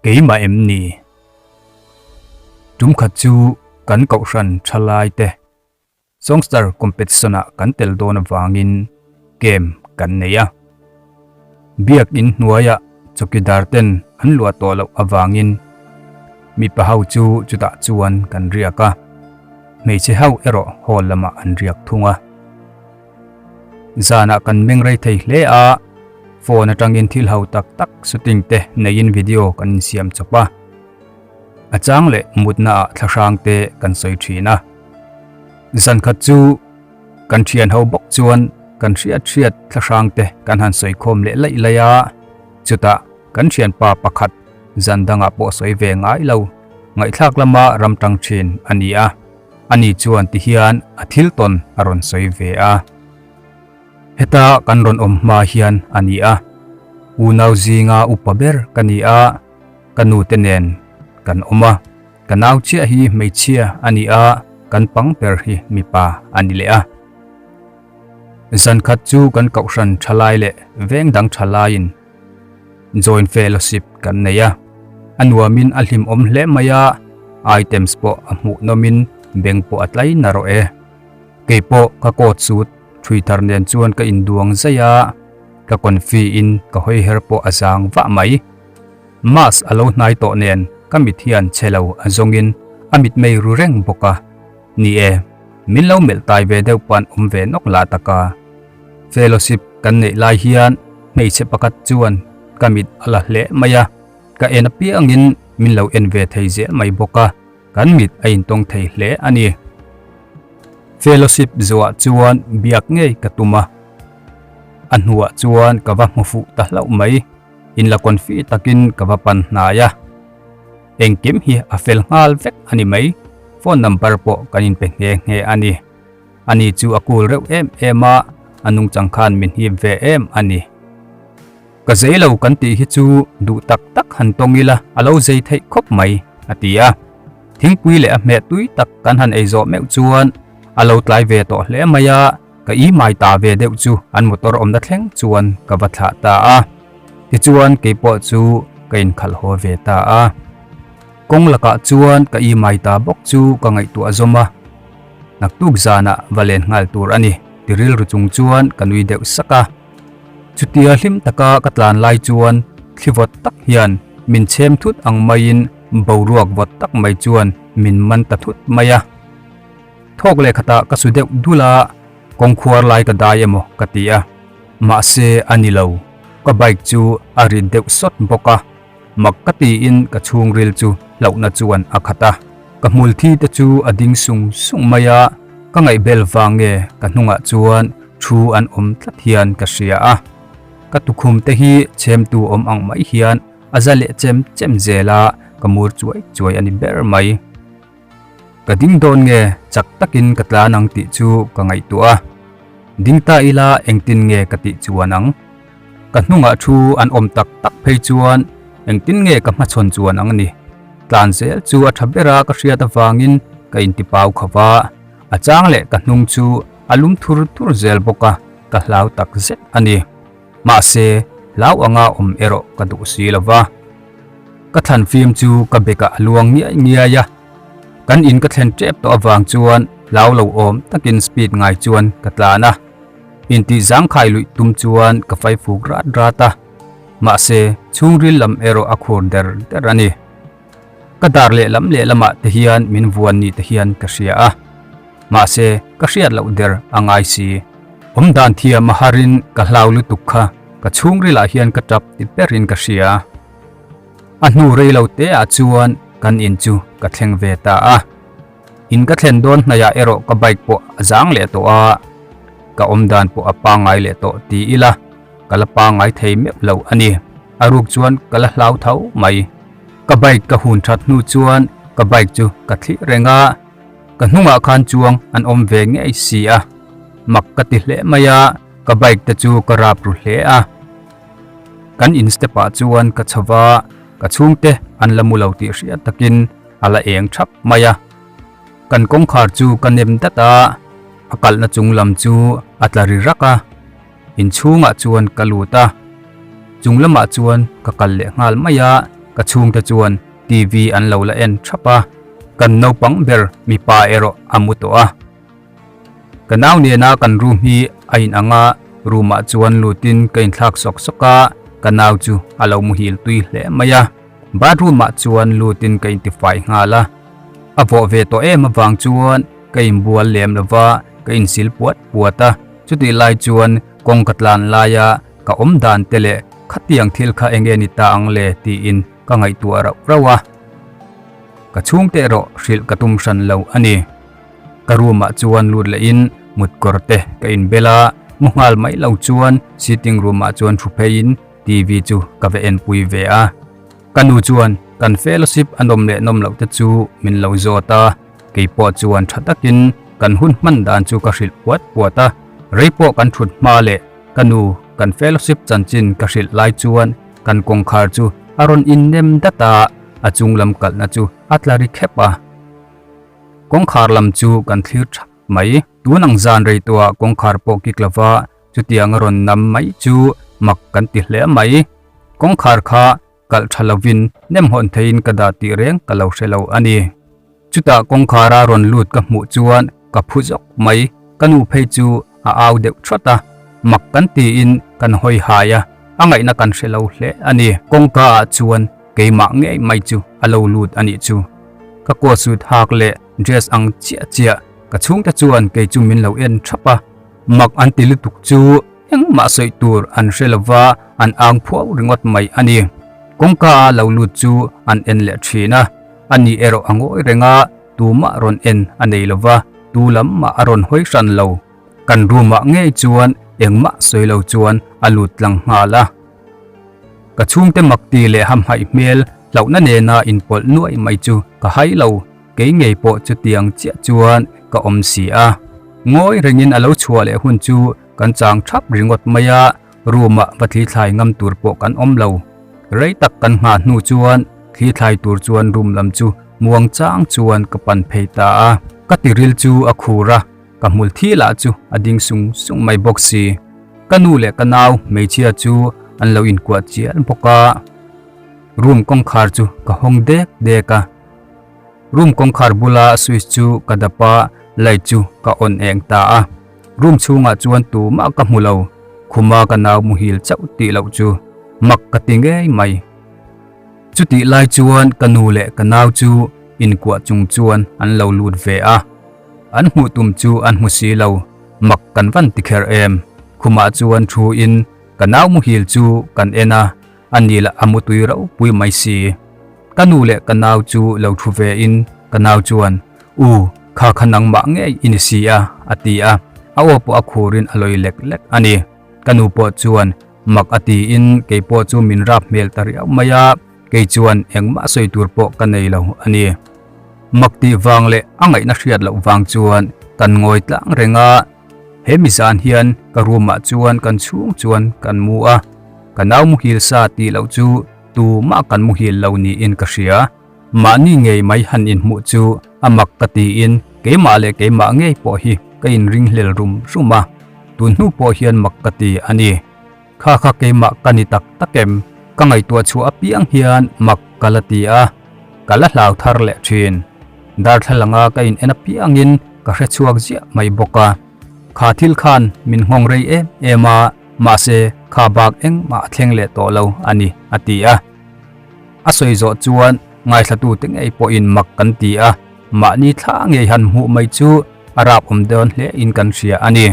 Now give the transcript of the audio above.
Keimah em ni? Tumkhat chu kan kohhran thalai te Songstar competition ah kan tel dawn avangin camp kan nei a. Biak in hnuaiah chawkidar ten an luah tawh loh avangin mipa ho chu chutah chuan kan riak a, hmeichhe ho erawh hall lamah an riak thung a. Zanah kan meng rei thei hle a, phone atangin thil ho tak tak shooting te neiin video kan insiam chawp a. A chang leh mutna ah thlahrang te kan sawi thin a. Zan khat chu kan thian ho bawk chuan kan hriat hriat thlahrang te kan han sawi khawm leh laih laih a, chutah kan thianpa pakhat zan dangah pawh sawi ve ngai lo ngaihthlak lama ram tang thin a ni a. Ani chuan ti hian a thil tawn a rawn sawi ve a. Heta kan rawn awm hma hian a ni a, unau zinga upa ber ka ni a, ka nu te nen kan awm a, ka nau chiah hi hmeichhia a ni a, kan pang ber hi mipa a ni leh a. Zan khat chu kan kohhran thalai leh veng dang thalaiin Joint fellowship kan nei a, a nuamin a hlimawm hle mai a, items pawh a hmuhnawmin beng pawh a tlai na rawh e. Kei pawh ka coat suit thui thar nen chuan ka induang zai a, ka confi in ka hawi her pawh a zang vah mai. Mask a lo hnai tawh nen ka mit hian che lo a zawngin a mitmei ru reng bawk a, ni e, min lo melh tai ve deuh pawn awm ve nawk lah tak a. Fellowship kan neih lai hian hmeichhe pakhat chuan ka mit a la hle mai a, ka en apiangin min lo en ve thei zel mai bawk a, kan mit a intawng thei hle a ni. Fellowship zuah chuan biak ngei ka tum a, a hnuah chuan ka va hmu fuh ta hlauh mai, inla confi takin ka va pan hnai a, engkim hi a fel nghal vek a ni mai, phone number pawh kan inpe nghe nghe a ni. Ani chu a cool reuh em em a, a nungchang khan min hip ve em a ni. Ka zei lo kan tih hi chu duh tak tak han tawng ila a lo zei theih khawp mai, a ti a. Thingpui leh a hmeh tui tak kan han ei zawh meuh chuan a lo tlai ve tawh hle mai a, ka i mai ta ve deuh chu an motor awmna thleng chuan ka va thlah ta a. Tichuan keipawh chu ka inkhalh haw ve ta a. Kawng lakah chuan ka i mai ta bawk chu ka ngaihtuah zawm a. Naktuk zanah va len nghal tur a ni, ti rilru chung chuan ka nui deuh sak a. Chutia hlim taka ka tlan lai chuan thli vawt tak hian min chhem thut ang maiin boruak vawt tak mai chuan min man ta thut mai a. Thawk leh khatah ka su deuh dul a, kawngkhuar lai ka dai emaw ka ti a, mahse a ni lo, ka bike chu a rit deuh sawt bawk a. Mak ka tiin ka chhungril chu hlauhna chuan a khat a, ka hmul thi te chu a ding sung sung mai a, ka ngaihbel vang nge ka hnungah chuan thu an awm tlat hian ka hria a, ka tukhum te hi chhemtu awm ang mai hian a za leh chem chem zel a, ka mur chuai chuai a ni ber mai. Ka ding dawn nge chak takin ka tlan ang tih chu ka ngaihtuah a, ding ta ila engtin nge ka tih chuan ang? Ka hnungah thu an awm tak tak phei chuan engtin nge ka hmachhawn chuan ang ni? Tlan zel chu a tha ber a ka hriat avangin ka intipau kho va, a chang leh ka hnung chu a lum thur thur zel bawk a, ka hlau tak zet a ni. Mahse, hlau anga awm erawh ka duh si lo va. Ka thlan fim chu ka bekah a luang ngiai ngiai a, kan in ka thlen tep tawh avang chuan hlau lo awm takin speed ngai chuan ka tlan a, intih zangkhai luih tum chuan ka fai fuk rat rat a, mahse chhungril lam erawh a khur der der a ni. Ka dar lehlam lehlamah te hian min vuan ni te hian ka hria a, mahse ka hriat loh der a ngai si. Awmdan thiam a harin ka hlau lutuk kha ka chhungrilah hian ka tap ti berin ka hria. A hnu rei lo te ah chuan kan in chu ka thleng ve ta a. In ka thlen dawn hnaiah erawh ka bike pawh a zang leh tawh a, ka awmdan pawh a pangngai leh tawh ti ila ka la pangngai thei meuh lo a ni. A ruk chuan ka la hlau tho mai. Ka bike ka hun that hnu chuan ka bike chu ka thlir reng a, ka hnungah khan chuang an awm ve ngei si a. Mak ka ti hle mai a, ka bike te chu ka rap ru hle a. Kan in step ah chuan ka chho va, ka chhungte an la mu lo tih hriat takin a la eng thap mai a. Kan kawngkhar chu ka nem dat a, a kalhna chung lam chu a tla ri rak a. Inchhungah chuan ka lut a, chung lamah chuan ka kal leh nghal mai a. Ka chhungte chuan TV an lo la en thap a, kan naupang ber mipa erawh a mu tawh a. Ka nau nena kan room hi a in ang a, room ah chuan lutin ka inthlak sawk sawk a, ka nau chu a lo muhil tui hle mai a. Bathroom ah chuan lutin ka intifai nghal a, a vawh ve tawh em avang chuan ka inbual lem lova ka insil puat puat a, chutih lai chuan kawng ka tlan laia ka awm dan te leh khatiang thil kha enge ni ta ang le tiin ka ngaihtuah rauh rauh a. Ka chhungte erawh hrilh ka tum hran lo a ni. Ka room ah chuan lut lehin mutkawr te ka inbel a, mu nghal mai lo chuan sitting room ah chuan thu pheiin TV chu ka va enpui ve a. Ka nu chuan kan fellowship a nawm leh nawm loh te chu min lo zawt a, kei pawh chuan tha takin kan hun hman dan chu ka hrilh puat puat a. Rei pawh kan thut hma leh ka nu kan fellowship chanchin ka hrilh lai chuan kan kawngkhar chu a rawn innem dat a, a chung lam kalhna chu a tla ri khep a. Kawngkhar lam chu kan thlir thap mai. Tun ang zan rei tawhah kawngkhar pawh kik lova Chutiang a rawn nam mai chu mak kan ti hle mai. Kawngkhar kha kalh tha lovin nem hawn theiin ka dah tih reng ka lo hre lo a ni. Chutah kawngkhar a rawn lut ka hmuh chuan ka phu zawk mai. Ka nu phei chu a au deuh thawt a, mak kan tiin kan hawi hai a, a ngaihna kan hre lo hle a ni. Kawngka ah chuan keimah ngei mai chu a lo lut a nih chu. Ka coat suit hak leh dress ang chiah chiah ka chhungte chuan kei chu min lo en thap a. Mak an ti lutuk chu engmah sawi tur an hre lova an ang phuau ringawt mai a ni. Kawngka a lo lut chu an en leh thin a, ani erawh a ngawi reng a, tumah rawn en a nei lova, tu lam mah a rawn hawi hran lo. Kan room ah ngei chuan engmah sawi lo chuan a lut tlang nghal a. Ka chhungte mak ti leh hamhaih hmel hlauhna nena inpawlh nuai mai chu ka hai lo. Kei ngei pawh chutiang chiah chuan ka awm si a. Ngawi rengin a lo chhuah leh hun chu kan chang thap ringawt mai a, room ah va thlithlai ngam tur pawh kan awm lo. Rei tak kan nghah hnu chuan thlithlai tur chuan room lam chu muang chang chuan ka pan phei ta a. Ka tiril chu a khur a, ka hmul thi lah chu a ding sung sung mai bawk si. Ka nu leh ka nau hmeichhia chu an lo inkuah chial bawk a. Room kawngkhar chu ka hawng dek dek a. Room kawngkhar bula switch chu ka dap a, light chu ka on eng ta a. Room chhungah chuan tumah ka hmu lo, khuma ka nau muhil chauh tih loh chu mak ka ti ngei mai. Chutih lai chuan ka nu leh ka nau chu inkuah chung chuan an lo lut ve a. An hmuh tum chu an hmu si lo, mak kan van ti kher em. Khumah chuan thu in ka nau muhil chu kan en a, ani lah a mutui ropui mai si. Ka nu leh ka nau chu lo thu ve in ka nau chuan, U, kha kha nangmah ngei i ni si a, a ti a, a aw pawh a khur in a lawi lek lek a ni. Ka nu pawh chuan mak a ti in kei pawh chu min rap hmel ta riau mai a, kei chuan engmah sawi tur pawh ka nei lo a ni. Mak tih vang leh a ngaihna hriat loh vang chuan kan ngawi tlang reng a, he mi zan hian ka room ah chuan kan chhung chuan kan mu a, ka nau muhil sa tih loh chu Tumah kan muhil lo niin ka hria. Mahni ngei mai han inhmuh chu a mak ka tiin keimah leh keimah ngei pawh hi ka inringhlel rum rum a. Tun hnu pawh hian mak ka ti a ni. Kha kha keimah ka ni tak tak em? Ka ngaihtuah chhuah apiang hian mak ka la ti a, ka la hlau thar leh thin. Darthlalanga ka in en apiangin ka hre chhuak ziah mai bawk a. Kha thil khan min nghawng rei em em a. Mahse, kha bak engmah a thleng leh tawh lo a ni, a ti a. A sawi zawh chuan ngaithlatute ngei pawhin mak kan ti a, mahni thla ngei han hmuh mai chu a rap awm dawn hle in kan hria a ni.